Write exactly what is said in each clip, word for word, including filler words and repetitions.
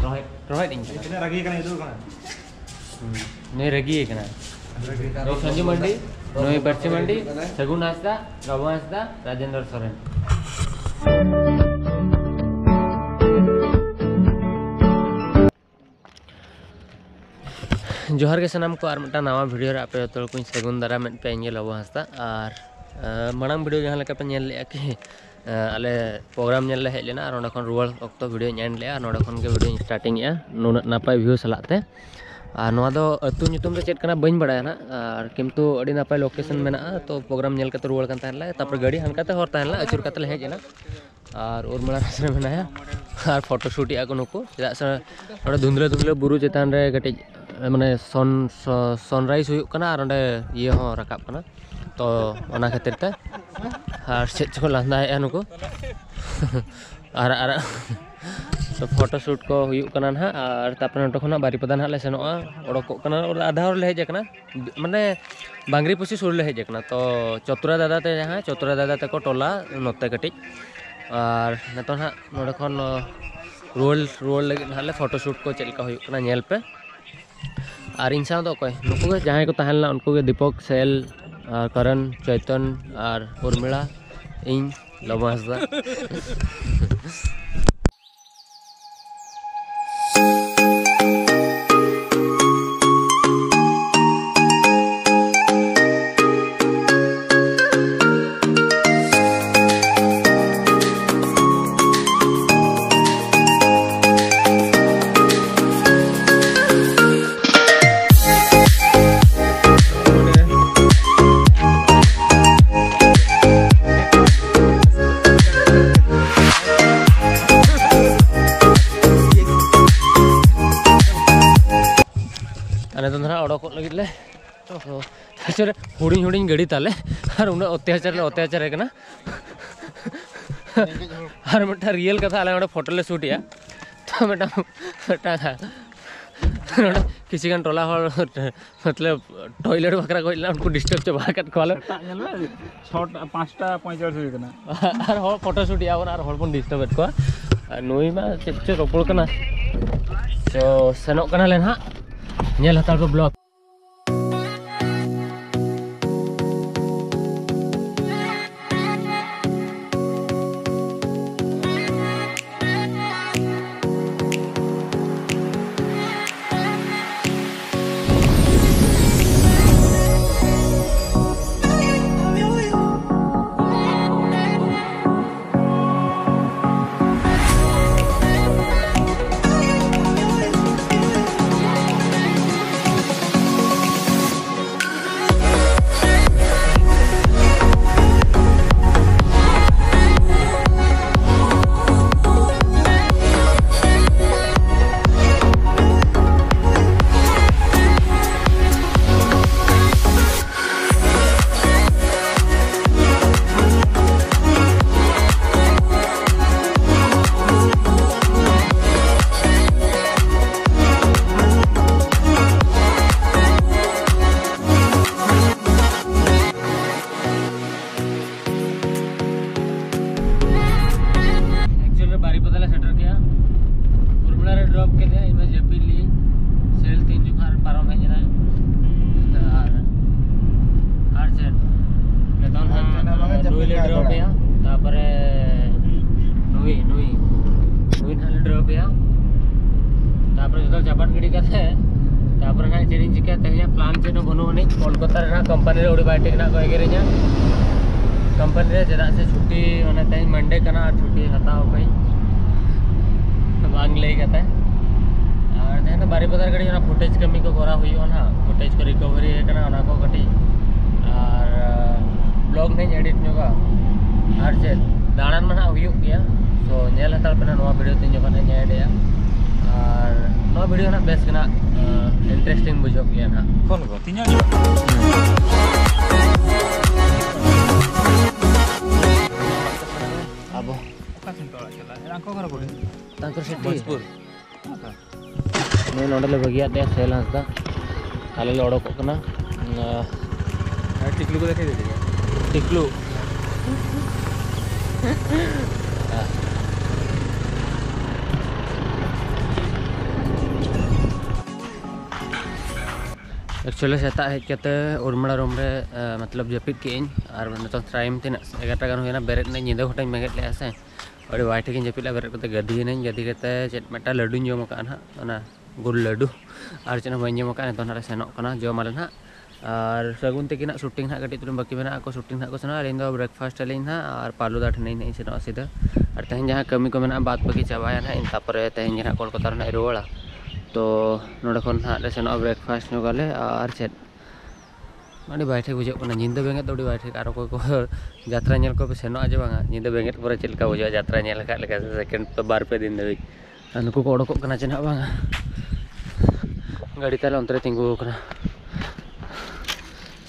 ᱨᱚᱦᱚᱭ ᱨᱚᱦᱚᱭ ᱫᱤᱧ ᱠᱟᱱᱟ᱾ ᱛᱤᱱᱟᱹᱜ ᱨᱟᱹᱜᱤ ᱠᱟᱱᱟ ᱱᱤᱛᱚᱜ ᱠᱟᱱᱟ? ᱱᱩᱭ ᱨᱟᱹᱜᱤ ᱠᱟᱱᱟ᱾ ᱱᱩᱭ ᱥᱚᱧᱡᱩ ᱢᱟᱱᱰᱤ, ᱱᱩᱭ ᱯᱟᱹᱨᱥᱤ ᱢᱟᱱᱰᱤ, ᱥᱟᱹᱜᱩᱱ ᱦᱟᱸᱥᱫᱟ, ᱵᱟᱵᱩ ᱦᱟᱸᱥᱫᱟ, ᱨᱟᱡᱮᱱᱫᱨᱚ ᱥᱚᱨᱮᱱ᱾ ᱡᱚᱦᱟᱨ ᱜᱮ ᱥᱟᱱᱟᱢ ᱠᱚ, ᱟᱨ ᱢᱤᱫᱴᱟᱝ ᱱᱟᱣᱟ ᱵᱷᱤᱰᱤᱭᱳ ᱨᱮ ᱟᱯᱮ ᱡᱚᱛᱚ ᱦᱚᱲ ᱠᱚᱧ ᱥᱟᱹᱜᱩᱱ ᱫᱟᱨᱟᱢᱮᱫ ᱯᱮᱭᱟ᱾ ᱤᱧ ᱜᱮ ᱞᱚᱵᱚ ᱦᱟᱸᱥᱫᱟ᱾ ᱟᱨ ᱮ, ᱢᱟᱲᱟᱝ ᱵᱷᱤᱰᱤᱭᱳ ᱡᱟᱦᱟᱸ ᱞᱮᱠᱟ ᱯᱮ ᱧᱮᱞ ᱞᱮᱜᱼᱟ ᱠᱤ, ᱮ, ᱟᱞᱮ ᱯᱨᱳᱜᱨᱟᱢ ᱧᱮᱞ ᱞᱮ ᱦᱮᱡ ᱞᱮᱱᱟ, ᱟᱨ ᱚᱸᱰᱮ ᱠᱷᱚᱱ ᱨᱩᱣᱟᱹᱲ ᱚᱠᱛᱚ ᱵᱷᱤᱰᱤᱭᱳᱧ ᱮᱱᱰ ᱞᱮᱜᱼᱟ, ᱟᱨ ᱱᱚᱸᱰᱮ ᱠᱷᱚᱱ ᱜᱮ ᱵᱷᱤᱰᱤᱭᱳᱧ ᱥᱴᱟᱨᱴᱤᱝ ᱮᱜᱼᱟ ᱱᱩᱱᱟᱹᱜ ᱱᱟᱯᱟᱭ ᱵᱷᱤᱭᱩ ᱥᱟᱞᱟᱜ ᱛᱮ᱾ ᱟᱨ ᱱᱚᱣᱟ ᱫᱚ ᱟᱹᱛᱩ ᱧᱩᱛᱩᱢ ᱫᱚ ᱪᱮᱫ ᱠᱟᱱᱟ ᱵᱟᱹᱧ ᱵᱟᱲᱟᱭᱟ ᱱᱟᱜ, ᱟᱨ ᱠᱤᱱᱛᱩ ᱟᱹᱰᱤ ᱱᱟᱯᱟᱭ ᱞᱳᱠᱮᱥᱚᱱ ᱢᱮᱱᱟᱜᱼᱟ᱾ ᱛᱚ ᱯᱨᱳᱜᱨᱟᱢ ᱧᱮᱞ ᱠᱟᱛᱮ ᱨᱩᱣᱟᱹᱲ ᱠᱟᱱ ᱛᱟᱦᱮᱸ ᱞᱮ, ᱛᱟᱨᱯᱚᱨᱮ ᱜᱟᱹᱰᱤ ᱦᱟᱱᱠᱟᱛᱮ ᱦᱚᱨ ᱛᱟᱦᱮᱸ ᱞᱮᱱᱟ, ᱟᱹᱪᱩᱨ ᱠᱟᱛᱮ ᱞᱮ ᱦᱮᱡ ᱮᱱᱟ᱾ ᱟᱨ ᱩᱨᱢᱤᱞᱟ ᱨᱟᱥ ᱨᱮ ᱢᱮᱱᱟᱭᱟ, ᱟᱨ ᱯᱷᱳᱴᱳ ᱥᱩᱴ ᱮᱜᱼᱟ ᱠᱚ ᱱᱩᱠᱩ, ᱪᱮᱫᱟᱜ ᱥᱮ ᱱᱚᱰᱮ ᱫᱷᱩᱸᱫᱽᱞᱟᱹ ᱫᱷᱩᱸᱫᱽᱞᱟᱹ ᱵᱩᱨᱩ ᱪᱮᱛᱟᱱ ᱨᱮ ᱠᱟᱹᱴᱤᱡ, ᱢᱟᱱᱮ ᱥᱚᱱ ᱥᱚᱱᱨᱟᱭᱤᱡᱽ ᱦᱩᱭᱩᱜ ᱠᱟᱱᱟ, ᱟᱨ ᱚᱸᱰᱮ ᱤᱭᱟᱹ ᱦᱚᱸ ᱨᱟᱠᱟᱵ ᱠᱟᱱᱟ᱾ ᱛᱚ ᱚᱱᱟ ᱠᱷᱟᱹᱛᱤᱨ ᱛᱮ, ᱟᱨ ᱪᱮᱫ ᱪᱚᱠᱚ ᱞᱟᱸᱫᱟᱭᱮᱫᱼᱟ ᱱᱩᱠᱩ᱾ ᱟᱨ ᱟᱨ ᱛᱚ ᱯᱷᱳᱴᱳ ᱥᱩᱴ ᱠᱚ ᱦᱩᱭᱩᱜ ᱠᱟᱱᱟ ᱱᱟᱦᱟᱜ, ᱟᱨ ᱛᱟᱨᱯᱚᱨᱮ ᱱᱚᱸᱰᱮ ᱠᱷᱚᱱᱟᱜ ᱵᱟᱨᱤᱯᱟᱫᱟ ᱱᱟᱦᱟᱜ ᱞᱮ ᱥᱮᱱᱚᱜᱼᱟ, ᱚᱰᱚᱠᱚᱜ ᱠᱟᱱᱟ, ᱟᱫᱷᱟ ᱦᱚᱨ ᱞᱮ ᱦᱮᱡ ᱟᱠᱟᱱᱟ᱾ ᱢᱟᱱᱮ ᱵᱟᱝᱨᱤᱯᱚᱥᱤ ᱥᱩᱨ ᱞᱮ ᱦᱮᱡ ᱟᱠᱟᱱᱟ᱾ ᱛᱚ ᱪᱚᱛᱨᱟ ᱫᱟᱫᱟ ᱛᱮ, ᱡᱟᱦᱟᱸ ᱪᱚᱛᱨᱟ ᱫᱟᱫᱟ ᱛᱟᱠᱚ ᱴᱚᱞᱟ ᱱᱚᱛᱮ ᱠᱟᱹᱴᱤᱡ, ᱟᱨ ᱱᱤᱛᱚᱜ ᱱᱟᱦᱟᱜ ᱱᱚᱸᱰᱮ ᱠᱷᱚᱱ ᱨᱩᱣᱟᱹᱲ ᱨᱩᱣᱟᱹᱲ ᱞᱟᱹᱜᱤᱫ ᱱᱟᱦᱟᱜ ᱞᱮ ᱯᱷᱳᱴᱳ ᱥᱩᱴ ᱠᱚ ᱪᱮᱫ ᱞᱮᱠᱟ ᱦᱩᱭᱩᱜ ᱠᱟᱱᱟ ᱧᱮᱞ ᱯᱮ᱾ ᱟᱨ ᱤᱧ ᱥᱟᱶ ᱫᱚ ᱚᱠᱚᱭ, ᱱᱩᱠᱩ ᱜᱮ ᱡᱟᱦᱟᱸᱭ ᱠᱚ ᱛᱟᱦᱮᱸ ᱞᱮᱱᱟ, ᱩᱱᱠᱩ ᱜᱮ ᱫᱤᱯᱚᱠ, ᱥᱮᱞ, ᱟᱨ ᱠᱚᱨᱚᱱ, ᱪᱚᱭᱛᱚᱱ, ᱟᱨ ᱩᱨᱢᱤᱞᱟ, ᱤᱧ, ᱞᱚᱵᱚ ᱦᱟᱸᱥᱫᱟ᱾ ᱟᱨ ᱱᱤᱛᱚᱝ ᱫᱚ ᱱᱟᱦᱟᱜ ᱚᱰᱚᱠᱚᱜ ᱞᱟᱹᱜᱤᱫ ᱞᱮ, ᱚᱦᱚ, ᱟᱪᱪᱷᱟ ᱨᱮ, ᱦᱩᱰᱤᱧ ᱦᱩᱰᱤᱧ ᱜᱟᱹᱰᱤ ᱛᱟᱞᱮ, ᱟᱨ ᱩᱱᱟᱹᱜ ᱚᱛᱛᱟᱪᱟᱨ ᱞᱮ ᱚᱛᱛᱟᱪᱟᱨᱮ ᱠᱟᱱᱟ᱾ ᱟᱨ ᱢᱤᱫᱴᱟᱝ ᱨᱤᱭᱮᱞ ᱠᱟᱛᱷᱟ, ᱟᱞᱮ ᱚᱸᱰᱮ ᱯᱷᱳᱴᱳ ᱞᱮ ᱥᱩᱴ ᱮᱜᱼᱟ, ᱛᱚ ᱢᱤᱫᱴᱟᱝ, ᱢᱤᱫᱴᱟᱝ ᱱᱚᱰᱮ ᱠᱤᱪᱷᱩ ᱜᱟᱱ ᱴᱚᱞᱟ ᱦᱚᱲ ᱢᱚᱛᱞᱚᱵ ᱴᱚᱭᱞᱮᱴ ᱵᱟᱠᱷᱨᱟ ᱠᱚ ᱦᱮᱡ ᱞᱮᱱᱟ, ᱩᱱᱠᱩ ᱰᱤᱥᱴᱟᱨᱵ ᱪᱟᱵᱟ ᱟᱠᱟᱫ ᱠᱚᱣᱟᱞᱮ᱾ ᱥᱮᱛᱟᱜ ᱧᱮᱞ ᱢᱮ, ᱪᱷᱚᱴᱟ, ᱯᱟᱸᱪᱴᱟ ᱯᱚᱸᱭᱛᱟᱞᱤᱥ ᱦᱩᱭ ᱠᱟᱱᱟ᱾ ᱟᱨ ᱦᱚᱲ ᱯᱷᱳᱴᱳ ᱥᱩᱴ ᱮᱫᱟ ᱵᱚᱱ, ᱟᱨ ᱦᱚᱲ ᱵᱚᱱ ᱰᱤᱥᱴᱟᱨᱵ ᱮᱫ ᱠᱚᱣᱟ᱾ ᱟᱨ ᱱᱩᱭ ᱢᱟ ᱪᱮᱫ ᱪᱚ ᱨᱚᱯᱚᱲ ᱠᱟᱱᱟ᱾ ᱛᱚ ᱥᱮᱱᱚᱜ ᱠᱟᱱᱟᱞᱮ ᱱᱟᱦᱟᱜ, ᱧᱮᱞ ᱦᱟᱛᱟᱲ ᱯᱮ ᱵᱞᱚᱜ᱾ Actually ᱨᱮ ᱵᱟᱨᱤᱯᱟᱫᱟ ᱞᱮ ᱥᱮᱴᱮᱨ ᱠᱮᱜᱼᱟ᱾ ᱩᱨᱢᱤᱞᱟ ᱨᱮ ᱰᱨᱚᱯ ᱠᱮᱫᱮᱭᱟ, ᱤᱧ ᱢᱟ ᱡᱟᱹᱯᱤᱫ ᱞᱤᱧ, ᱥᱮᱞ ᱛᱤᱱ ᱡᱚᱠᱷᱟ ᱨᱮ ᱯᱟᱨᱚᱢ ᱦᱮᱡ ᱮᱱᱟᱭ᱾ ᱟᱨ ᱟᱨ ᱪᱮᱫ, ᱱᱤᱛᱚᱝ ᱦᱟᱸᱜ ᱱᱩᱭ ᱞᱮ ᱰᱨᱚᱯ ᱮᱭᱟ, ᱛᱟᱯᱚᱨᱮ ᱱᱩᱭ ᱱᱩᱭ ᱱᱩᱭ ᱱᱟᱦᱟᱜ ᱞᱮ ᱰᱨᱚᱯ ᱮᱭᱟ᱾ ᱛᱟᱯᱚᱨᱮ ᱡᱚᱛᱚ ᱪᱟᱯᱟᱫ ᱜᱤᱰᱤ ᱠᱟᱛᱮ, ᱛᱟᱯᱚᱨᱮ ᱱᱟᱦᱟᱜ ᱪᱮᱫ ᱤᱧ ᱪᱤᱠᱟᱹᱭᱟ, ᱛᱮᱦᱮᱧᱟᱜ ᱯᱞᱟᱱ ᱪᱮᱫ ᱦᱚᱸ ᱵᱟᱹᱱᱩᱜ ᱟᱹᱱᱤᱡ᱾ ᱠᱳᱞᱠᱟᱛᱟ ᱨᱮᱱᱟᱜ ᱠᱳᱢᱯᱟᱱᱤ ᱨᱮ ᱟᱹᱰᱤ ᱵᱟᱭ ᱴᱷᱤᱠ ᱱᱟᱦᱟᱜ ᱠᱚ ᱮᱜᱮᱨᱤᱧᱟ ᱠᱳᱢᱯᱟᱱᱤ ᱨᱮ, ᱪᱮᱫᱟᱜ ᱥᱮ ᱪᱷᱩᱴᱤ, ᱢᱟᱱᱮ ᱛᱮᱦᱮᱧ ᱢᱟᱱᱰᱮ ᱠᱟᱱᱟ ᱟᱨ ᱪᱷᱩᱴᱤ ᱦᱟᱛᱟᱣ ᱠᱟᱹᱧ ᱵᱟᱝ ᱞᱟᱹᱭ ᱠᱟᱛᱮ᱾ ᱟᱨ ᱛᱮᱦᱮᱧ ᱫᱚ ᱵᱟᱨᱤᱯᱟᱫᱟ ᱨᱮ ᱠᱟᱹᱴᱤᱡ ᱚᱱᱟ ᱯᱷᱩᱴᱮᱡᱽ ᱠᱟᱹᱢᱤ ᱠᱚ ᱠᱚᱨᱟᱣ ᱦᱩᱭᱩᱜᱼᱟ ᱱᱟᱦᱟᱜ, ᱯᱷᱩᱴᱮᱡᱽ ᱠᱚ ᱨᱤᱠᱚᱵᱷᱟᱨᱤ ᱠᱟᱱᱟ ᱚᱱᱟ ᱠᱚ ᱠᱟᱹᱴᱤᱡ, ᱟᱨ ᱵᱞᱚᱜ ᱱᱟᱦᱟᱜ ᱤᱧ ᱮᱰᱤᱴ ᱧᱚᱜᱟ᱾ ᱟᱨ ᱪᱮᱫ, ᱫᱟᱬᱟᱱ ᱢᱟ ᱱᱟᱦᱟᱜ ᱦᱩᱭᱩᱜ ᱜᱮᱭᱟ, ᱛᱚ ᱧᱮᱞ ᱦᱟᱛᱟᱲ ᱯᱮ ᱱᱟᱦᱟᱜ ᱱᱚᱣᱟ ᱵᱷᱤᱰᱤᱭᱳ ᱛᱤᱧ ᱡᱚᱠᱷᱚᱱ ᱤᱧ ᱮᱰᱮᱜᱼᱟ᱾ ᱟᱨ ᱱᱚᱣᱟ ᱵᱷᱤᱰᱤᱭᱳ ᱱᱟᱦᱟᱜ ᱵᱮᱥ ᱜᱮ ᱱᱟᱦᱟᱜ ᱤᱱᱴᱟᱨᱮᱥᱴᱤᱝ ᱵᱩᱡᱷᱟᱹᱜ ᱜᱮᱭᱟ ᱱᱟᱦᱟᱜ᱾ ᱯᱷᱳᱱ ᱠᱚ ᱛᱤᱧ ᱟᱸᱡᱚᱢ᱾ ᱟᱵᱚ ᱚᱠᱟ ᱥᱮᱱ ᱯᱮ ᱚᱲᱟᱜ ᱪᱟᱞᱟᱜᱼᱟ? ᱟᱠᱚ ᱜᱷᱚᱨ ᱠᱚᱨᱮ? ᱛᱟᱝᱠᱩᱨ ᱥᱮᱴᱤ᱾ ᱢᱚᱡᱽᱯᱩᱨ᱾ ᱦᱮᱸ ᱛᱚ᱾ ᱱᱩᱭ ᱱᱚᱰᱮ ᱞᱮ ᱵᱟᱹᱜᱤᱭᱟᱫ ᱛᱟᱭᱟ, ᱥᱮᱞ ᱦᱟᱸᱥᱫᱟ᱾ ᱟᱞᱮ ᱞᱮ ᱚᱰᱚᱠᱚᱜ ᱠᱟᱱᱟ᱾ ᱟᱨ ᱴᱤᱠᱞᱩ ᱠᱚ ᱫᱮᱠᱷᱟᱭ ᱫᱮ ᱴᱤᱠᱞᱩ᱾ ᱮᱠᱪᱩᱭᱮᱞᱤ ᱥᱮᱛᱟᱜ ᱦᱮᱡ ᱠᱟᱛᱮ ᱩᱨᱢᱤᱞᱟ ᱨᱩᱢ ᱨᱮ, ᱮ, ᱢᱚᱛᱞᱚᱵ ᱡᱟᱹᱯᱤᱫ ᱠᱮᱫᱟᱹᱧ᱾ ᱟᱨ ᱱᱤᱛᱚᱝ ᱴᱟᱭᱤᱢ ᱛᱤᱱᱟᱹᱜ? ᱮᱜᱟᱨᱚᱴᱟ ᱜᱟᱱ ᱦᱩᱭᱱᱟ᱾ ᱵᱮᱨᱮᱫ ᱱᱟᱹᱧ, ᱧᱤᱫᱟᱹ ᱜᱷᱚᱴᱟᱧ ᱵᱮᱸᱜᱮᱫ ᱞᱮᱫᱼᱟ ᱥᱮ, ᱟᱹᱰᱤ ᱵᱟᱭ ᱴᱷᱤᱠᱤᱧ ᱡᱟᱹᱯᱤᱫ ᱞᱮᱫᱼᱟ᱾ ᱵᱮᱨᱮᱫ ᱠᱟᱛᱮ ᱜᱟᱹᱫᱤᱭᱮᱱᱟᱹᱧ, ᱜᱟᱹᱫᱤ ᱠᱟᱛᱮ ᱪᱮᱫ ᱢᱤᱫᱴᱟᱝ ᱞᱟᱹᱰᱩᱧ ᱡᱚᱢ ᱟᱠᱟᱫᱼᱟ ᱱᱟᱦᱟᱜ, ᱚᱱᱟ ᱜᱩᱲ ᱞᱟᱹᱰᱩ, ᱟᱨ ᱪᱮᱫ ᱦᱚᱸ ᱵᱟᱹᱧ ᱡᱚᱢ ᱟᱠᱟᱫᱼᱟ᱾ ᱱᱤᱛᱚᱝ ᱱᱟᱦᱟᱜ ᱞᱮ ᱥᱮᱱᱚᱜ ᱠᱟᱱᱟ, ᱡᱚᱢ ᱟᱞᱮ ᱱᱟᱦᱟᱜ᱾ ᱟᱨ ᱥᱟᱹᱜᱩᱱ ᱛᱟᱹᱠᱤᱱᱟᱜ ᱥᱩᱴᱤᱝ ᱱᱟᱦᱟᱜ ᱠᱟᱹᱴᱤᱡ ᱛᱩᱞᱩᱝ ᱵᱟᱹᱠᱤ ᱢᱮᱱᱟᱜᱼᱟ, ᱟᱠᱚ ᱥᱩᱴᱤᱝ ᱱᱟᱦᱟᱜ ᱠᱚ ᱥᱮᱱᱚᱜᱼᱟ, ᱟᱹᱞᱤᱧ ᱫᱚ ᱵᱨᱮᱠᱯᱷᱟᱥᱴ ᱟᱹᱞᱤᱧ ᱱᱟᱦᱟᱜ ᱟᱨ ᱯᱟᱞᱩᱫᱟ ᱴᱷᱮᱱ ᱱᱟᱦᱟᱜ ᱤᱧ ᱥᱮᱱᱚᱜᱼᱟ ᱥᱤᱫᱷᱟᱹ᱾ ᱟᱨ ᱛᱮᱦᱮᱧ ᱡᱟᱦᱟᱸ ᱠᱟᱹᱢᱤ ᱠᱚ ᱢᱮᱱᱟᱜᱼᱟ, ᱵᱟᱫ ᱵᱟᱹᱠᱤ ᱪᱟᱵᱟᱭᱟ ᱱᱟᱦᱟᱜ, ᱤᱧ ᱛᱟᱯᱚᱨᱮ ᱛᱮᱦᱮᱧ ᱜᱮ ᱱᱟᱦᱟᱜ ᱠᱳᱞᱠᱟᱛᱟ ᱨᱮ ᱱᱟᱦᱟᱜ ᱨᱩᱣᱟᱹᱲᱟ᱾ ᱛᱚ ᱱᱚᱸᱰᱮ ᱠᱷᱚᱱ ᱱᱟᱦᱟᱜ ᱞᱮ ᱥᱮᱱᱚᱜᱼᱟ, ᱵᱨᱮᱠᱯᱷᱟᱥᱴ ᱧᱚᱜᱟᱞᱮ ᱟᱨ ᱪᱮᱫ ᱟᱹᱰᱤ ᱵᱟᱭ ᱴᱷᱤᱠ ᱵᱩᱡᱷᱟᱹᱜ ᱠᱟᱱᱟ, ᱧᱤᱫᱟᱹ ᱵᱮᱸᱜᱮᱫ ᱫᱚ ᱟᱹᱰᱤ ᱵᱟᱭ ᱴᱷᱤᱠ᱾ ᱟᱨ ᱚᱠᱚᱭ ᱠᱚ ᱡᱟᱛᱨᱟ ᱧᱮᱞ ᱠᱚᱯᱮ ᱥᱮᱱᱚᱜᱼᱟ ᱡᱮ ᱵᱟᱝᱟ, ᱧᱤᱫᱟᱹ ᱵᱮᱸᱜᱮᱫ ᱯᱚᱨᱮ ᱪᱮᱫ ᱞᱮᱠᱟ ᱵᱩᱡᱷᱟᱹᱜᱼᱟ ᱡᱟᱛᱨᱟ ᱧᱮᱞ ᱟᱠᱟᱫ ᱞᱮᱠᱟ ᱥᱮ, ᱥᱮᱠᱮᱱᱰ ᱛᱚ ᱵᱟᱨ ᱯᱮ ᱫᱤᱱ ᱫᱷᱟᱹᱵᱤᱡ᱾ ᱟᱨ ᱱᱩᱠᱩ ᱠᱚ ᱚᱰᱚᱠᱚᱜ ᱠᱟᱱᱟ ᱪᱮ ᱱᱟᱦᱟᱜ ᱵᱟᱝᱟ, ᱜᱟᱹᱰᱤ ᱛᱟᱦᱞᱮ ᱚᱱᱛᱮ ᱨᱮ ᱛᱤᱸᱜᱩ ᱟᱠᱟᱱᱟ,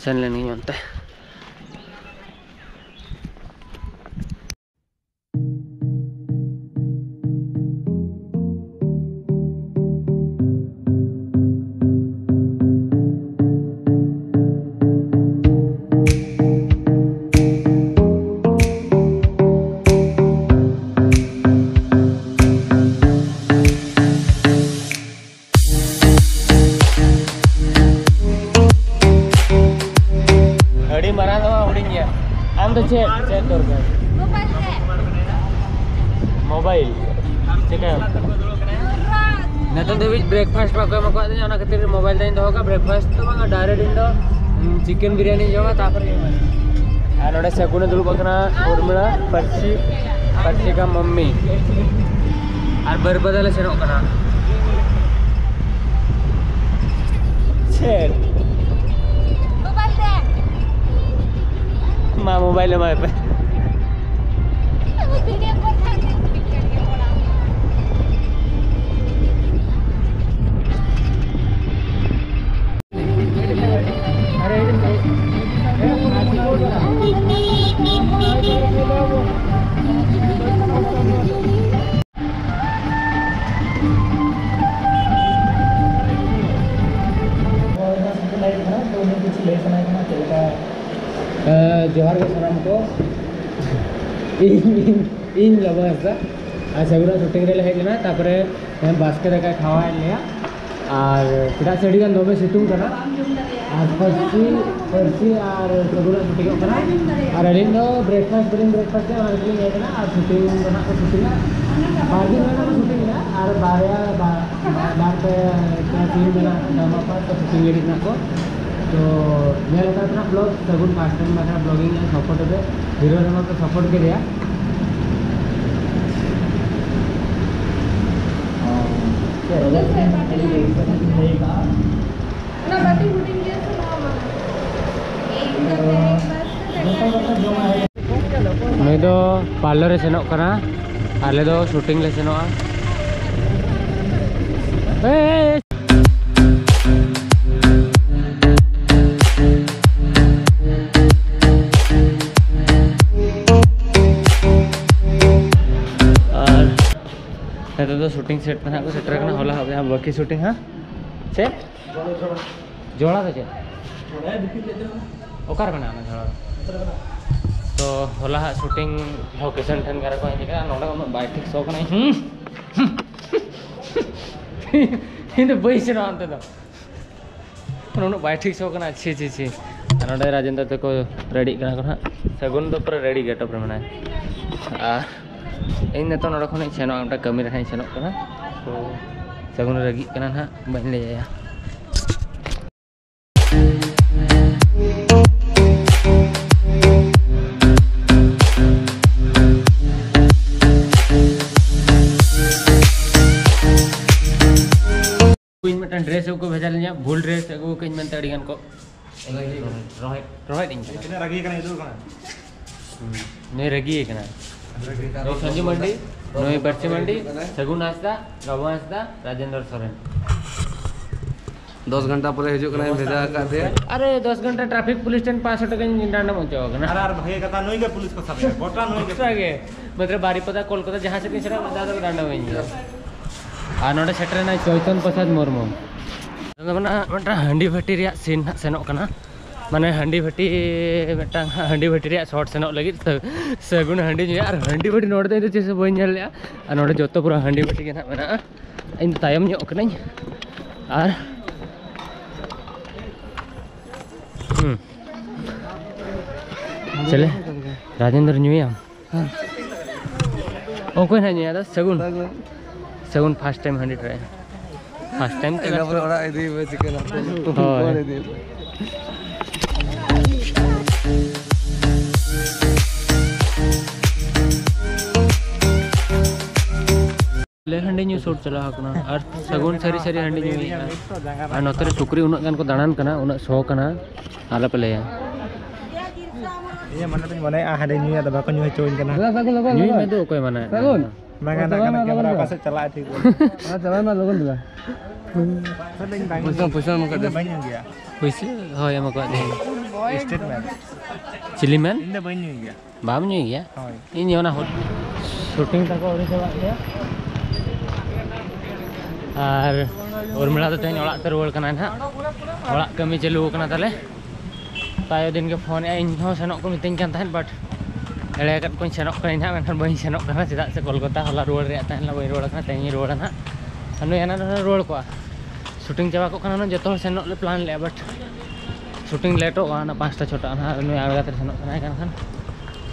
ᱥᱮᱱ ᱞᱮᱱ ᱜᱤᱧ ᱚᱱᱛᱮ᱾ ᱟᱹᱰᱤ ᱢᱟᱨᱟᱝ ᱫᱚ ᱵᱟᱝ, ᱦᱩᱰᱤᱧ ᱜᱮᱭᱟ᱾ ᱟᱢ ᱫᱚ ᱪᱮᱫ, ᱪᱮᱫ ᱫᱚᱨᱠᱟᱨ? ᱢᱳᱵᱟᱭᱤᱞ? ᱪᱮᱠᱟ? ᱱᱤᱛᱚᱜ ᱫᱷᱟᱹᱵᱤᱡ ᱵᱨᱮᱠᱯᱷᱟᱥᱴ ᱵᱟᱠᱚ ᱮᱢ ᱟᱠᱟᱫᱤᱧᱟ, ᱚᱱᱟ ᱠᱷᱟᱹᱛᱤᱨ ᱢᱳᱵᱟᱭᱤᱞ ᱫᱚᱧ ᱫᱚᱦᱚ ᱠᱟᱜᱼᱟ᱾ ᱵᱨᱮᱠᱯᱷᱟᱥᱴ ᱫᱚ ᱵᱟᱝᱟ, ᱰᱟᱭᱨᱮᱠᱴ ᱤᱧ ᱫᱚ, ᱩᱸ, ᱪᱤᱠᱮᱱ ᱵᱤᱨᱭᱟᱱᱤᱧ ᱡᱚᱢᱟ, ᱛᱟᱨᱯᱚᱨᱮ ᱟᱨ ᱱᱚᱰᱮ ᱥᱟᱹᱜᱩᱱᱮ ᱫᱩᱲᱩᱵ ᱟᱠᱟᱱᱟ, ᱩᱨᱢᱤᱞᱟ, ᱯᱟᱹᱨᱥᱤ, ᱯᱟᱹᱨᱥᱤᱠᱟ ᱢᱟᱢᱢᱤ᱾ ᱟᱨ ᱵᱟᱹᱨᱯᱟᱫᱟ ᱞᱮ ᱥᱮᱱᱚᱜ ᱠᱟᱱᱟ᱾ ᱪᱮᱫ? ᱢᱟ ᱢᱳᱵᱟᱭᱤᱞ ᱮᱢᱟᱭ ᱯᱮ᱾ ᱡᱚᱦᱟᱨ ᱜᱮ ᱥᱟᱱᱟᱢ ᱠᱚ᱾ ᱤᱧ ᱤᱧ ᱤᱧ ᱞᱚᱵᱚ ᱦᱟᱸᱥᱫᱟ᱾ ᱟᱨ ᱥᱟᱹᱜᱩᱱᱟᱜ ᱥᱩᱴᱤᱝ ᱨᱮᱞᱮ ᱦᱮᱡ ᱞᱮᱱᱟ, ᱛᱟᱨᱯᱚᱨᱮ ᱛᱮᱦᱮᱧ ᱵᱟᱥᱠᱮ ᱫᱟᱠᱟᱭ ᱠᱷᱟᱣᱟᱣᱮᱫ ᱞᱮᱭᱟ᱾ ᱟᱨ ᱪᱮᱫᱟᱜ ᱥᱮ ᱟᱹᱰᱤ ᱜᱟᱱ ᱫᱚᱢᱮ ᱥᱤᱛᱩᱝ ᱠᱟᱱᱟ᱾ ᱟᱨ ᱯᱟᱹᱨᱥᱤ ᱯᱟᱹᱨᱥᱤ ᱟᱨ ᱥᱟᱹᱜᱩᱱᱟᱜ ᱥᱩᱴᱤᱝᱚᱜ ᱠᱟᱱᱟ᱾ ᱟᱨ ᱟᱹᱞᱤᱧ ᱫᱚ ᱵᱨᱮᱠᱯᱷᱟᱥᱴ ᱵᱟᱹᱞᱤᱧ ᱵᱨᱮᱠᱯᱷᱟᱥᱴᱟ, ᱚᱱᱟ ᱠᱷᱟᱹᱛᱤᱨ ᱞᱤᱧ ᱦᱮᱡ ᱮᱱᱟ᱾ ᱟᱨ ᱥᱩᱴᱤᱝ ᱫᱚ ᱱᱟᱜ ᱠᱚ ᱥᱩᱴᱤᱝᱟ᱾ ᱵᱟᱨ ᱫᱤᱱ ᱨᱮᱱᱟᱜ ᱠᱚ ᱥᱩᱴᱤᱝ ᱮᱫᱟ᱾ ᱟᱨ ᱵᱟᱨᱭᱟ ᱵᱟ- ᱵᱟ- ᱵᱟᱨ ᱯᱮ ᱯᱮ ᱥᱤᱱ ᱢᱮᱱᱟᱜ ᱰᱨᱟᱢᱟ ᱯᱟᱨᱴ ᱠᱚ ᱥᱩᱴᱤᱝ ᱞᱟᱹᱜᱤᱫ ᱢᱮᱱᱟᱜ ᱠᱚ᱾ ᱛᱚ ᱧᱮᱞ ᱦᱟᱛᱟᱲ ᱯᱮ ᱱᱟᱜ ᱵᱞᱚᱜ᱾ ᱥᱟᱹᱜᱩᱱ ᱯᱷᱟᱥᱴ ᱴᱟᱭᱤᱢ ᱵᱟᱠᱷᱨᱟ ᱵᱞᱚᱜᱤᱝ ᱞᱮ ᱥᱟᱯᱳᱨᱴ ᱮᱫᱟ᱾ ᱦᱤᱨᱳ ᱨᱮᱢᱟ ᱯᱮ ᱥᱟᱯᱳᱨᱴ ᱠᱮᱫᱮᱭᱟ᱾ ᱚᱱᱟ ᱵᱟᱹᱴᱤ ᱦᱩᱰᱤᱧ ᱜᱮᱭᱟ ᱥᱮ ᱱᱚᱣᱟ ᱢᱟᱨᱟᱝ? ᱤᱧ ᱫᱚ ᱛᱮᱦᱮᱧ ᱵᱟᱥ ᱛᱮ ᱵᱮᱸᱜᱟᱲ ᱡᱚᱢ ᱥᱟᱱᱟ᱾ ᱱᱩᱭ ᱫᱚ ᱯᱟᱨᱞᱟᱨ ᱮ ᱥᱮᱱᱚᱜ ᱠᱟᱱᱟ, ᱟᱞᱮ ᱫᱚ ᱥᱩᱴᱤᱝ ᱞᱮ ᱥᱮᱱᱚᱜᱼᱟ᱾ ᱮᱭ, ᱮᱭ, ᱮᱭ᱾ ᱟᱨ ᱱᱤᱛᱚᱜ ᱫᱚ ᱥᱩᱴᱤᱝ ᱥᱮᱴ ᱛᱮ ᱱᱟᱦᱟᱜ ᱠᱚ ᱥᱮᱴᱮᱨ ᱠᱟᱱᱟ᱾ ᱦᱚᱞᱟ ᱦᱟᱸᱜ ᱵᱟᱹᱠᱤ ᱥᱩᱴᱤᱝ ᱦᱟᱸᱜ᱾ ᱪᱮᱫ? ᱡᱚᱲᱟ ᱫᱚ ᱪᱮᱫ? ᱚᱠᱟᱨᱮ ᱢᱮᱱᱟᱜᱼᱟ ᱚᱱᱟ ᱡᱚᱲᱟ ᱫᱚ? ᱛᱚ ᱦᱚᱞᱟ ᱦᱟᱸᱜ ᱥᱩᱴᱤᱝ ᱞᱳᱠᱮᱥᱚᱱ ᱴᱷᱮᱱ ᱜᱟᱨᱟ ᱠᱚ ᱦᱮᱡ ᱟᱠᱟᱱᱟ᱾ ᱱᱚᱰᱮ ᱩᱱᱟᱹᱜ ᱵᱟᱭ ᱴᱷᱤᱠ ᱥᱚ ᱠᱟᱱᱟ᱾ ᱦᱩᱸ? ᱤᱧ ᱫᱚ ᱵᱟᱹᱧ ᱥᱮᱱᱚᱜᱼᱟ ᱚᱱᱛᱮ ᱫᱚ᱾ ᱩᱱᱟᱹᱜ ᱵᱟᱭ ᱴᱷᱤᱠ ᱥᱚ ᱠᱟᱱᱟ᱾ ᱪᱷᱤ, ᱪᱷᱤ, ᱪᱷᱤ᱾ ᱟᱨ ᱱᱚᱰᱮ ᱨᱟᱡᱮᱱᱫᱨ ᱛᱟᱠᱚ ᱨᱮᱰᱤᱜ ᱠᱟᱱᱟ ᱠᱚ ᱱᱟᱦᱟᱜ᱾ ᱥᱟᱹᱜᱩᱱ ᱫᱚ ᱯᱩᱨᱟᱹ ᱨᱮᱰᱤ ᱜᱮᱴᱟᱯ ᱨᱮ ᱢᱮᱱᱟᱭᱟ᱾ ᱟᱨ ᱤᱧ ᱱᱤᱛᱚᱜ ᱱᱚᱰᱮ ᱠᱷᱚᱱᱤᱧ ᱥᱮᱱᱚᱜᱼᱟ, ᱢᱤᱫᱴᱟᱝ ᱠᱟᱹᱢᱤ ᱨᱮ ᱱᱟᱦᱟᱜ ᱤᱧ ᱥᱮᱱᱚᱜ ᱠᱟᱱᱟ᱾ ᱛᱚ ᱥᱟᱹᱜᱩᱱ ᱨᱟᱹᱜᱤᱜ ᱠᱟᱱᱟ ᱱᱟᱦᱟᱜ, ᱵᱟᱹᱧ ᱞᱟᱹᱭ ᱟᱭᱟ᱾ ᱤᱧ ᱢᱤᱫᱴᱟᱝ ᱰᱨᱮᱥ ᱟᱹᱜᱩ ᱠᱚ ᱵᱷᱮᱡᱟ ᱞᱤᱧᱟ, ᱵᱷᱩᱞ ᱰᱨᱮᱥ ᱟᱹᱜᱩ ᱠᱟᱹᱧ ᱢᱮᱱᱛᱮ ᱟᱹᱰᱤ ᱜᱟᱱ ᱠᱚ ᱨᱚᱦᱮᱫ ᱨᱚᱦᱮᱫ ᱤᱧ ᱠᱟᱱᱟ᱾ ᱛᱤᱱᱟᱹᱜ ᱨᱟᱹᱜᱤ ᱠᱟᱱᱟ, ᱤᱫᱩᱜ ᱠᱟᱱᱟ᱾ ᱦᱩᱸ, ᱱᱩᱭ ᱨᱟᱹᱜᱤ ᱠᱟᱱᱟ᱾ ᱱᱩᱭ ᱥᱚᱧᱡᱩ ᱢᱟᱱᱰᱤ, ᱱᱩᱭ ᱵᱟᱹᱨᱪᱤ ᱢᱟᱱᱰᱤ, ᱥᱟᱹᱜᱩᱱ ᱦᱟᱸᱥᱫᱟ, ᱵᱟᱵᱩ ᱦᱟᱸᱥᱫᱟ, ᱨᱟᱡᱮᱱᱫᱨ ᱥᱚᱨᱮᱱ᱾ ᱫᱚᱥ ᱜᱷᱚᱱᱴᱟ ᱯᱚᱨᱮ ᱦᱤᱡᱩᱜ ᱠᱟᱱᱟᱭ, ᱵᱷᱮᱡᱟ ᱟᱠᱟᱫ ᱫᱮᱭᱟ᱾ ᱟᱨᱮ, ᱫᱚᱥ ᱜᱷᱚᱱᱴᱟ ᱴᱨᱟᱯᱷᱤᱠ ᱯᱩᱞᱤᱥ ᱴᱷᱮᱱ ᱯᱟᱸᱪᱥᱚ ᱴᱟᱠᱟᱧ ᱰᱟᱸᱰᱚᱢ ᱦᱚᱪᱚ ᱟᱠᱟᱱᱟ᱾ ᱟᱨ, ᱟᱨ ᱵᱷᱟᱜᱮ ᱠᱟᱛᱷᱟ, ᱱᱩᱭ ᱜᱮ ᱯᱩᱞᱤᱥ ᱠᱚ ᱥᱟᱵᱮᱭᱟ, ᱜᱚᱴᱟ ᱱᱩᱭ ᱜᱮ᱾ ᱜᱚᱴᱟ ᱜᱮ᱾ ᱢᱚᱛᱞᱚᱵ, ᱵᱟᱨᱤᱯᱟᱫᱟ, ᱠᱳᱞᱠᱟᱛᱟ, ᱡᱟᱦᱟᱸ ᱥᱮᱫ ᱜᱤᱧ ᱥᱮᱱᱚᱜ, ᱢᱤᱫ ᱫᱷᱟᱣ ᱫᱚ ᱰᱟᱸᱰᱚᱢᱤᱧ ᱜᱮᱭᱟ᱾ ᱟᱨ ᱱᱚᱰᱮ ᱥᱮᱴᱮᱨᱮᱱᱟᱭ ᱪᱳᱭᱛᱚᱱ ᱯᱨᱚᱥᱟᱫᱽ ᱢᱩᱨᱢᱩ᱾ ᱟᱫᱚ ᱚᱱᱟ ᱢᱤᱫᱴᱟᱝ ᱦᱟᱺᱰᱤ ᱵᱷᱟᱹᱴᱤ ᱨᱮᱭᱟᱜ ᱥᱤᱱ ᱱᱟᱦᱟᱜ ᱥᱮᱱᱚᱜ ᱠᱟᱱᱟ᱾ ᱢᱟᱱᱮ ᱦᱟᱺᱰᱤ ᱵᱷᱟᱹᱴᱤ, ᱢᱤᱫᱴᱟᱝ ᱦᱟᱺᱰᱤ ᱵᱷᱟᱹᱴᱤ ᱨᱮᱭᱟᱜ ᱥᱚᱴ ᱥᱮᱱᱚᱜ ᱞᱟᱹᱜᱤᱫ ᱥᱟᱹ-, ᱥᱟᱹᱜᱩᱱ ᱦᱟᱺᱰᱤ ᱧᱩᱭᱟ᱾ ᱟᱨ ᱦᱟᱺᱰᱤ ᱵᱷᱟᱹᱴᱤ ᱱᱚᱰᱮ ᱫᱚ ᱤᱧ ᱫᱚ ᱪᱮᱫ ᱦᱚᱸ ᱵᱟᱹᱧ ᱧᱮᱞ ᱞᱮᱜᱼᱟ᱾ ᱟᱨ ᱱᱚᱰᱮ ᱡᱚᱛᱚ ᱯᱩᱨᱟᱹ ᱦᱟᱺᱰᱤ ᱵᱷᱟᱹᱴᱤ ᱜᱮ ᱱᱟᱦᱟᱜ ᱢᱮᱱᱟᱜᱼᱟ᱾ ᱤᱧ ᱫᱚ ᱛᱟᱭᱚᱢ ᱧᱚᱜ ᱠᱟᱹᱱᱟᱹᱧ᱾ ᱟᱨ ᱦᱩᱸ, ᱪᱮᱞᱮ ᱨᱟᱡᱮᱱᱫᱨᱚ ᱧᱩᱭᱟᱢ? ᱚᱠᱚᱭ ᱱᱟᱦᱟᱜ ᱧᱩᱭᱟ? ᱫᱚ ᱥᱟᱹᱜᱩᱱ᱾ ᱥᱟᱹᱜᱩᱱ᱾ ᱥᱟᱹᱜᱩᱱ first time ᱦᱟᱺᱰᱤ try᱾ First time ᱛᱮ ᱤᱱᱟᱹ ᱯᱚᱨᱮ ᱚᱲᱟᱜ ᱤᱫᱤ ᱢᱮ, ᱪᱤᱠᱟᱹ ᱱᱟᱜ ᱦᱳᱭ᱾ ᱚᱲᱟᱜ ᱤᱫᱤ ᱢᱮ᱾ ᱞᱮ ᱦᱟᱺᱰᱤ ᱧᱩ ᱥᱩᱴ ᱪᱟᱞᱟᱣ ᱟᱠᱟᱱᱟ᱾ ᱟᱨ ᱥᱟᱹᱜᱩᱱ ᱥᱟᱹᱨᱤ ᱥᱟᱹᱨᱤ ᱦᱟᱺᱰᱤ ᱧᱩᱭᱮᱫᱼᱟ᱾ ᱟᱨ ᱱᱚᱛᱮ ᱨᱮ ᱥᱩᱠᱨᱤ ᱩᱱᱟᱹᱜ ᱜᱟᱱ ᱠᱚ ᱫᱟᱬᱟᱱ ᱠᱟᱱᱟ, ᱩᱱᱟᱹᱜ ᱥᱚ ᱠᱟᱱᱟ, ᱟᱞᱚᱯᱮ ᱞᱟᱹᱭᱟ᱾ ᱤᱧᱟᱹᱜ ᱢᱚᱱᱮ ᱫᱚᱧ ᱢᱚᱱᱮᱭᱮᱫᱼᱟ ᱦᱟᱺᱰᱤ ᱧᱩᱭᱟ, ᱟᱫᱚ ᱵᱟᱠᱚ ᱧᱩ ᱦᱚᱪᱚᱣᱟᱹᱧ ᱠᱟᱱᱟ᱾ ᱧᱩᱭ ᱢᱮ ᱫᱩ, ᱚᱠᱚᱭ ᱢᱟᱱᱟ? ᱥᱟᱹᱜᱩᱱ᱾ ᱵᱟᱝᱟ, ᱱᱟᱜ ᱠᱟᱱᱟ, ᱠᱮᱢᱮᱨᱟ ᱚᱠᱟ ᱥᱮᱫ ᱪᱟᱞᱟᱜᱼᱟ ᱴᱷᱤᱠ ᱵᱟᱹᱱᱩᱜᱼᱟ᱾ ᱦᱮᱸ, ᱪᱟᱞᱟᱜ ᱢᱮ ᱞᱚᱜᱚᱱ ᱫᱷᱟᱨᱟ᱾ ᱯᱩᱭᱥᱟᱹ, ᱯᱩᱭᱥᱟᱹ ᱮᱢ ᱟᱠᱟᱫ ᱤᱧ ᱫᱚ ᱫᱮ᱾ ᱵᱟᱹᱧ ᱧᱩ ᱜᱮᱭᱟ᱾ ᱯᱩᱭᱥᱟᱹ? ᱦᱳᱭ, ᱮᱢ ᱟᱠᱟᱫ ᱫᱤᱧ᱾ ᱪᱤᱞᱤ ᱢᱮᱱ? ᱤᱧ ᱫᱚ ᱵᱟᱹᱧ ᱧᱩᱭ ᱜᱮᱭᱟ᱾ ᱵᱟᱢ ᱧᱩᱭ ᱜᱮᱭᱟ? ᱦᱳᱭ᱾ ᱤᱧ ᱚᱱᱟ ᱦᱳᱴ-, ᱥᱩᱴᱤᱝ ᱛᱟᱠᱚ ᱟᱹᱣᱨᱤ ᱪᱟᱵᱟᱜ ᱜᱮᱭᱟ᱾ ᱟᱨ ᱩᱨᱢᱤᱞᱟ ᱫᱚ ᱛᱮᱦᱮᱧ ᱚᱲᱟᱜ ᱛᱮ ᱨᱩᱣᱟᱹᱲ ᱠᱟᱱᱟᱭ ᱱᱟᱦᱟᱜ᱾ ᱚᱲᱟᱜ ᱠᱟᱹᱢᱤ ᱪᱟᱹᱞᱩ ᱟᱠᱟᱱᱟ ᱛᱟᱞᱮ᱾ ᱛᱟᱭᱚᱢ ᱫᱤᱱ ᱜᱮ ᱯᱷᱳᱱ ᱮᱫᱼᱟᱭ, ᱤᱧ ᱦᱚᱸ ᱥᱮᱱᱚᱜ ᱠᱚ ᱢᱤᱛᱟᱹᱧ ᱠᱟᱱ ᱛᱟᱦᱮᱸᱫ, but ᱮᱲᱮ ᱟᱠᱟᱫ ᱠᱚᱣᱟᱧ, ᱥᱮᱱᱚᱜ ᱠᱟᱹᱱᱟᱹᱧ ᱱᱟᱦᱟᱜ, ᱢᱮᱱᱠᱷᱟᱱ ᱵᱟᱹᱧ ᱥᱮᱱᱚᱜ ᱠᱟᱱᱟ᱾ ᱪᱮᱫᱟᱜ ᱥᱮ ᱠᱳᱞᱠᱟᱛᱟ ᱦᱚᱞᱟ ᱨᱩᱣᱟᱹᱲ ᱨᱮᱭᱟᱜ ᱛᱟᱦᱮᱸ ᱞᱮᱱᱟ, ᱵᱟᱹᱧ ᱨᱩᱣᱟᱹᱲ ᱠᱟᱱᱟ, ᱛᱮᱦᱮᱧ ᱤᱧ ᱨᱩᱣᱟᱹᱲᱟ ᱱᱟᱦᱟᱜ᱾ ᱟᱨ ᱱᱩᱭ ᱦᱟᱱᱟ ᱱᱚᱰᱮ ᱨᱩᱣᱟᱹᱲ ᱠᱚᱜᱼᱟ᱾ ᱥᱩᱴᱤᱝ ᱪᱟᱵᱟ ᱠᱚᱜ ᱠᱷᱟᱱ ᱦᱩᱱᱟᱹᱝ ᱡᱚᱛᱚ ᱦᱚᱲ ᱥᱮᱱᱚᱜ ᱞᱮ ᱯᱞᱟᱱ ᱞᱮᱫᱼᱟ, but ᱥᱩᱴᱤᱝ ᱞᱮᱴᱚᱜᱼᱟ, ᱚᱱᱟ ᱯᱟᱸᱪᱴᱟ ᱪᱷᱚᱴᱟ ᱱᱟᱦᱟᱜ᱾ ᱱᱩᱭ ᱟᱬᱜᱟᱛ ᱨᱮ ᱥᱮᱱᱚᱜ ᱠᱟᱱᱟᱭ ᱠᱟᱱ ᱠᱷᱟᱱ,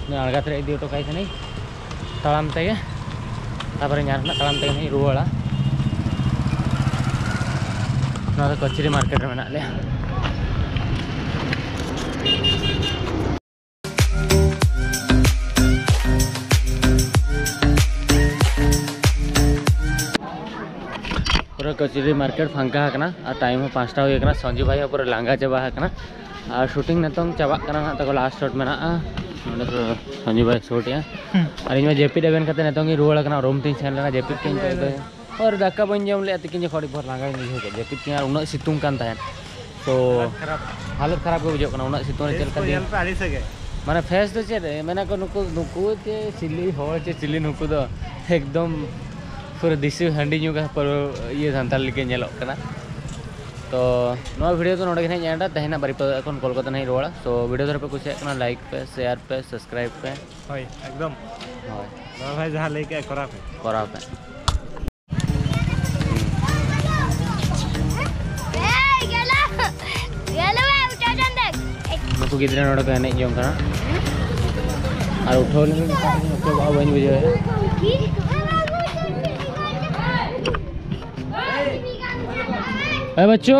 ᱱᱩᱭ ᱟᱬᱜᱟᱛ ᱨᱮ ᱤᱫᱤ ᱦᱚᱴᱚ ᱠᱟᱭ ᱠᱟᱹᱱᱟᱹᱧ ᱛᱟᱲᱟᱢ ᱛᱮᱜᱮ, ᱛᱟᱨᱯᱚᱨᱮ ᱧᱟᱨ ᱱᱟᱦᱟᱜ ᱛᱟᱲᱟᱢ ᱛᱮᱜᱮ ᱱᱟᱦᱟᱜ ᱤᱧ ᱨᱩᱣᱟᱹᱲᱟ᱾ ᱱᱚᱣᱟ ᱫᱚ ᱠᱚᱪᱩᱨᱤ ᱢᱟᱨᱠᱮᱴ ᱨᱮ ᱢᱮᱱᱟᱜ ᱞᱮᱭᱟ᱾ ᱯᱩᱨᱟᱹ ᱠᱚᱪᱩᱨᱤ ᱢᱟᱨᱠᱮᱴ ᱯᱷᱟᱸᱠᱟ ᱟᱠᱟᱱᱟ ᱟᱨ ᱴᱟᱭᱤᱢ ᱦᱚᱸ ᱯᱟᱸᱪᱴᱟ ᱦᱩᱭ ᱟᱠᱟᱱᱟ᱾ ᱥᱚᱧᱡᱩ ᱵᱷᱟᱭ ᱦᱚᱸ ᱯᱩᱨᱟᱹ ᱞᱟᱸᱜᱟ ᱪᱟᱵᱟ ᱟᱠᱟᱱᱟ᱾ ᱟᱨ ᱥᱩᱴᱤᱝ ᱱᱤᱛᱚᱝ ᱪᱟᱵᱟᱜ ᱠᱟᱱᱟ ᱱᱟᱦᱟᱜ, ᱛᱟᱠᱚ ᱞᱟᱥᱴ ᱥᱚᱴ ᱢᱮᱱᱟᱜᱼᱟ᱾ ᱱᱚᱸᱰᱮ ᱫᱚ ᱥᱚᱧᱡᱩ ᱵᱷᱟᱭ ᱥᱩᱴ ᱮᱜᱼᱟ᱾ ᱟᱨ ᱤᱧ ᱢᱟ ᱡᱟᱹᱯᱤᱫ ᱮᱵᱷᱮᱱ ᱠᱟᱛᱮ ᱱᱤᱛᱚᱝ ᱤᱧ ᱨᱩᱣᱟᱹᱲ ᱟᱠᱟᱱᱟ, ᱨᱩᱢ ᱛᱤᱧ ᱥᱮᱱ ᱞᱮᱱᱟ, ᱡᱟᱹᱯᱤᱫ ᱠᱮᱫ ᱟᱹᱧ᱾ ᱟᱨ ᱫᱟᱠᱟ ᱵᱟᱹᱧ ᱡᱚᱢ ᱞᱮᱫᱼᱟ ᱛᱤᱠᱤᱱ ᱡᱚᱠᱷᱚᱱ, ᱟᱹᱰᱤ ᱵᱷᱳᱨ ᱞᱟᱸᱜᱟᱧ ᱵᱩᱡᱷᱟᱹᱣ ᱠᱮᱫ, ᱡᱟᱹᱯᱤᱫ ᱠᱤᱫᱟᱹᱧ ᱟᱨ ᱩᱱᱟᱹᱜ ᱥᱤᱛᱩᱝ ᱠᱟᱱ ᱛᱟᱦᱮᱸᱫ᱾ ᱛᱚ ᱦᱟᱞᱚᱛ ᱠᱷᱟᱨᱟᱯ ᱜᱮ ᱵᱩᱡᱷᱟᱹᱜ ᱠᱟᱱᱟ ᱩᱱᱟᱹᱜ ᱥᱤᱛᱩᱝ ᱨᱮ ᱪᱮᱫ ᱞᱮᱠᱟ ᱫᱤᱱ᱾ ᱢᱟᱱᱮ ᱯᱷᱮᱥ ᱫᱚ ᱪᱮᱫ ᱢᱮᱱᱟ ᱠᱚ, ᱱᱩᱠᱩ, ᱱᱩᱠᱩ ᱪᱮ ᱪᱤᱞᱤ ᱦᱚᱲ ᱪᱮ ᱪᱤᱞᱤ ᱱᱩᱠᱩ ᱫᱚ ᱮᱠᱫᱚᱢ ᱯᱩᱨᱟᱹ ᱫᱮᱥᱤ ᱦᱟᱺᱰᱤ ᱧᱩ ᱠᱟᱛᱮ ᱯᱩᱨᱟᱹ ᱤᱭᱟᱹ ᱥᱟᱱᱛᱟᱲ ᱞᱮᱠᱟ ᱧᱮᱞᱚᱜ ᱠᱟᱱᱟ᱾ ᱛᱚ ᱱᱚᱣᱟ ᱵᱷᱤᱰᱤᱭᱳ ᱫᱚ ᱱᱚᱰᱮ ᱜᱮ ᱦᱟᱸᱜ ᱤᱧ ᱮᱱᱰᱟ᱾ ᱛᱮᱦᱮᱧ ᱦᱟᱸᱜ ᱵᱟᱨᱤᱯᱟᱫᱟ ᱠᱷᱚᱱ ᱠᱳᱞᱠᱟᱛᱟ ᱦᱟᱸᱜ ᱤᱧ ᱨᱩᱣᱟᱹᱲᱟ᱾ ᱛᱚ ᱵᱷᱤᱰᱤᱭᱳ ᱫᱷᱟᱨᱟ ᱯᱮ ᱠᱩᱥᱤᱭᱟᱜ ᱠᱟᱱᱟ, ᱞᱟᱭᱤᱠ ᱯᱮ, ᱥᱮᱭᱟᱨ ᱯᱮ, ᱥᱟᱵᱥᱠᱨᱟᱭᱤᱵ ᱯᱮ᱾ ᱦᱳᱭ, ᱮᱠᱫᱚᱢ᱾ ᱦᱳᱭ᱾ ᱫᱟᱫᱟ ᱵᱷᱟᱭ ᱡᱟᱦᱟᱸ ᱞᱟᱹᱭ ᱠᱮᱜᱼᱟ, ᱠᱚᱨᱟᱣ ᱯᱮ᱾ ᱠᱚᱨᱟᱣ ᱯᱮ᱾ ᱱᱩᱠᱩ ᱜᱤᱫᱽᱨᱟᱹ ᱱᱚᱰᱮ ᱠᱚ ᱮᱱᱮᱡ ᱡᱚᱝ ᱠᱟᱱᱟ᱾ ᱟᱨ ᱩᱴᱷᱟᱹᱣ ᱞᱮᱱᱠᱷᱟᱱ ᱩᱴᱷᱟᱹᱣ ᱵᱟᱹᱧ ᱵᱩᱡᱷᱟᱹᱣᱮᱫᱼᱟ᱾ ᱮ ᱵᱟᱪᱪᱳ,